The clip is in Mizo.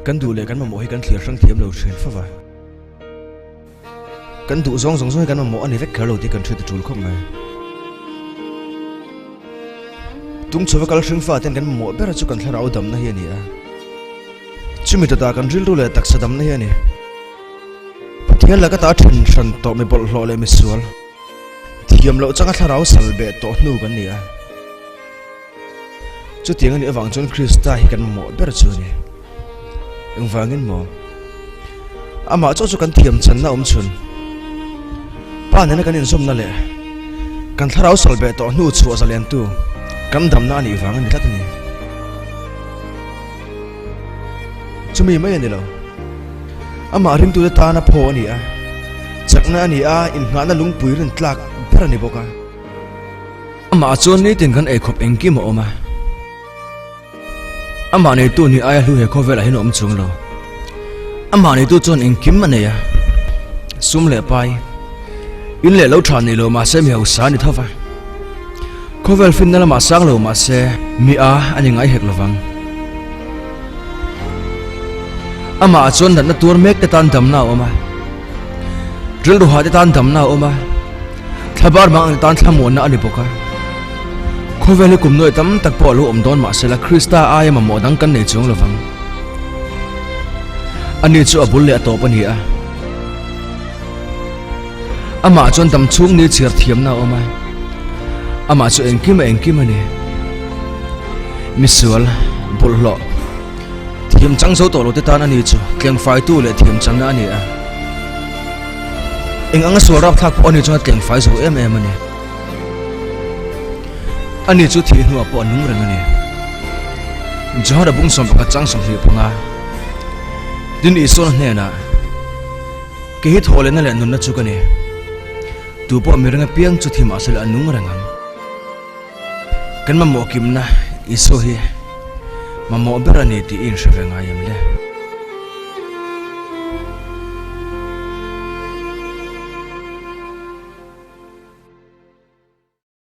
Kan duh leh kan mamawh hi kan thlir hrang thiam lo thin fo va. Kan duh zawng zawng zawng hi kan mamawh a ni vek kher lo tih kan hriat a tul khawp mai. Tung chhova kal hring fa ten kan mamawh ber chu kan thlarau damna hi a ni a. Chumi tata kan rilru leh taksa damna hi a ni. Pathian laka ta then hran tawh mi bawlhhlawh leh misual thiam loh changa thlarau sal beh tawh hnu kan ni a. Chutiang a nih avang chuan Krista hi kan mamawh ber chu a ni. Engvangin maw? Amah chauh chu kan thiam channa awm chhun. Pa nena kan inzawmna leh kan thlarau sal beh tawh hnu chhuah zaliantu kan damna a nih vang a ni tlat a ni. Chumi mai a ni lo. Amah ringtute tana phaw a ni a, chakna a ni a, inngahna lungpui rintlak ber a ni bawk a. Amah chuan nitin kan eikhawp engkim a awm a. Amah neitu ni aia hlu he khawvelah hian a awm chung lo. Amah neitu chuan engkim a nei a, sum leh pai, in leh lo tha nei lo mahse mi hausa a ni tho va. Khawvel finna lamah sang lo mahse mi a a ni ngai hek lovang. Amah chuan natna tuar mek te tan damna a awm a, rilru hah te tan damna a awm a, Thlabar mang ang tan thlamuanna a ni bawk a. Khawvel hi kum nuai tam tak pawh a lo awm dawn mahsela Krista aia mamawh dang kan nei chuang lovang. Ani chu a bul leh a tawp a ni a. Amah chuan dam chhung ni chhiar thiamna a awm a. Amah chu engkim a engkim a ni. Misual, bawlhhlawh, thiam chang zo tawh lo te tan ani chu tlengfaitu leh thiam channa a ni a. Eng anga sual rapthlak pawh ani chuan a tleng fai zo em em a ni. Ani chu thih hnuah pawh a nung reng a ni. Johana bung 11 chang 25 Tin Isuan a hnenah, Kei hi thawhlehna leh nunna chu ka ni. Tu pawh miring apiang chu thi mahse la a nung reng ang. Kan mamawh kimna Isua hi mamawh ber a ni tih i inhre ve ngai em le?